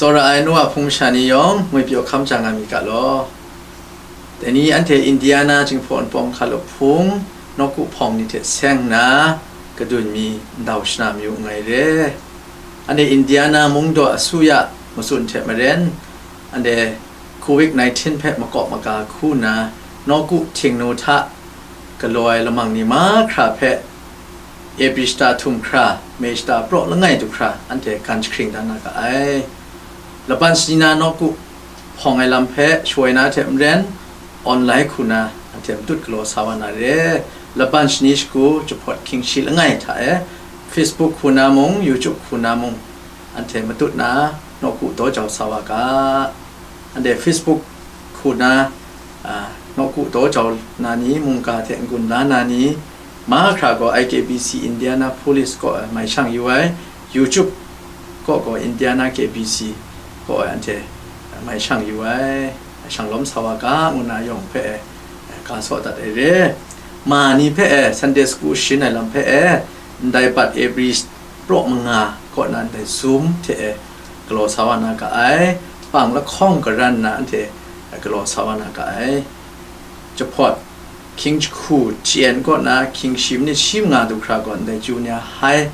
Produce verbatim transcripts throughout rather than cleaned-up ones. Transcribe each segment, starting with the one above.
Tsawra ai nu a hpung masha ni yawng ngwi pyaw hkam ja nga mi ga law. Dai ni anhte Indiana Jinghpaw Npawng Hkalup Hpung nawku hpawng ni hte seng nna kadun mi ndau shana mayu nngai re. Anhte Indiana mung daw asuya matsun hte maren, anhte covid nineteen hpe makawp maga hku nna nawku htingnu hta galaw ai lamang ni mahkra hpe April shata htum hkra, May shata praw langai du hkra anhte gan jahkring da na ga ai. Laban shani na nawku hpawng ai lam hpe shawai na hte maren, online hku na anhte matut galaw sa wa na re. Laban shani shagu jahpawt hkying shi langai hta e, Facebook hku na mung, YouTube hku na mung, anhte matut na nawku daw jau sa wa ga. Anhte Facebook hku na, a, nawku daw jau na ni, mungga hte n-gun la na ni, mahkra gaw I K B C Indianapolis kaw e mai shang yu ai, YouTube kaw gaw Indiana K B C kaw e anhte mai shang yu ai, shang lawm sa wa ga, ngu na yawng hpe e, ga saw dat ai re. Ma ni hpe e, Sunday school sharin ai lam hpe e, ndai bat April praw manga kaw na ndai Zoom hte e galaw sa wa na ga ai, pang lahkawng garan nna anhte galaw sa wa na ga ai. Jahpawt hkying jahku chyen kaw na hkying shi minit shi manga du hkra gaw ndai Junior High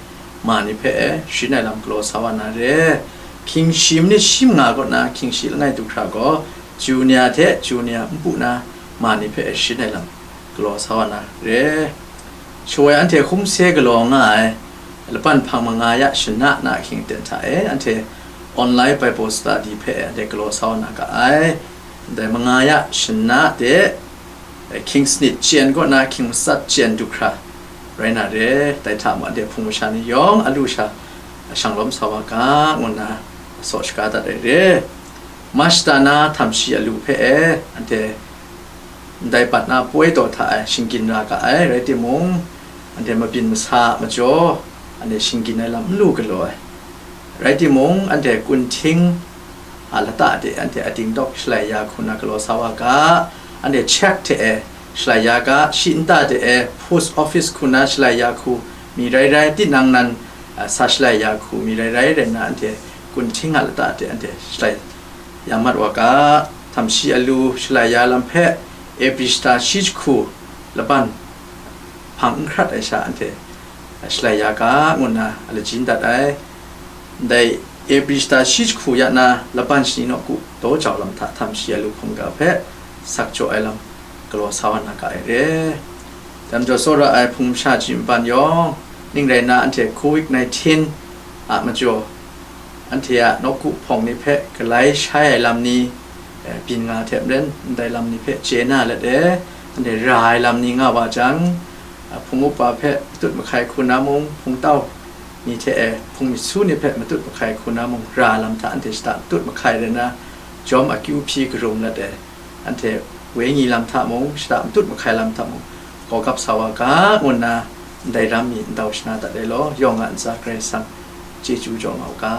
ma ni hpe e sharin ai lam galaw sa wa na re. Hkying shi minit shi manga kaw na hkying shi langai du hkra gaw Junior hte Junior npu na ma ni hpe e sharin ai lam galaw sa wa na re. Shawai anhte hkum se galaw nga ai laban hpang manga ya shana na ahkying aten hta e, anhte online Bible study hpe anhte galaw sa wa na ga ai. Ndai manga ya shana de, hkying sanit chyen kaw na hkying matsat chyen du hkra rai na re. Dai hta mung anhte hpung masha ni yawng a lu sha shang lawm sa wa ga, ngu nna saw shaga dat ai re. Mashta na htam shi alu hpe e, anhte ndai bat na poi taw hta e shinggyin ra ga ai, rai timung, anhte mabyin masa a majaw, anhte shinggyin ai lam n lu galaw ai. Rai timung, anhte kunhting a lata de anhte ating dawk shalai ya hku na galaw sa wa ga, anhte cheque hte e shalai ya ga, shi nta de e post office hku na shalai ya hku mi rai rai, tinang nan, a, sa shalai ya hku mi rai rai rai nna, anhte kunhting a lata de anhte shalai ya mat wa ga. Htam shi alu shalai ya lam hpe April shata shi jahku laban hpang n hkrat ai sha anhte shalai ya ga, ngu nna a lajin dat ai. Ndai April shata shi jahku ya na laban shani nawku daw jau lam hta htam shi alu hpung ga hpe sak jaw ai lam galaw sa wa na ga ai re. Dam jaw tsawra ai hpung masha ji nban yawng, ning rai nna anhte covid nineteen a majaw, anhte a nawku hpawng ni hpe galai shai ai lam ni, eh, byin nga hte maren, ndai lam ni hpe chye na let e, anhte ra ai lam ni nga wa jang, a, hpung upa hpe matut mahkai hku na mung, hpung tau ni hte e hpung myit su ni hpe matut mahkai hku na mung, ra lam hta anhte shata matut mahkai rai nna, jawm akyu hpyi karum let e, anhte wenyi lam hta mung, shata matut mahkai lam hta mung, gawgap sa wa ga, ngu nna ndai ram mi ndau shana dat ai law, yawng a ntsa Karai Kasang chyeju jaw nga u ga.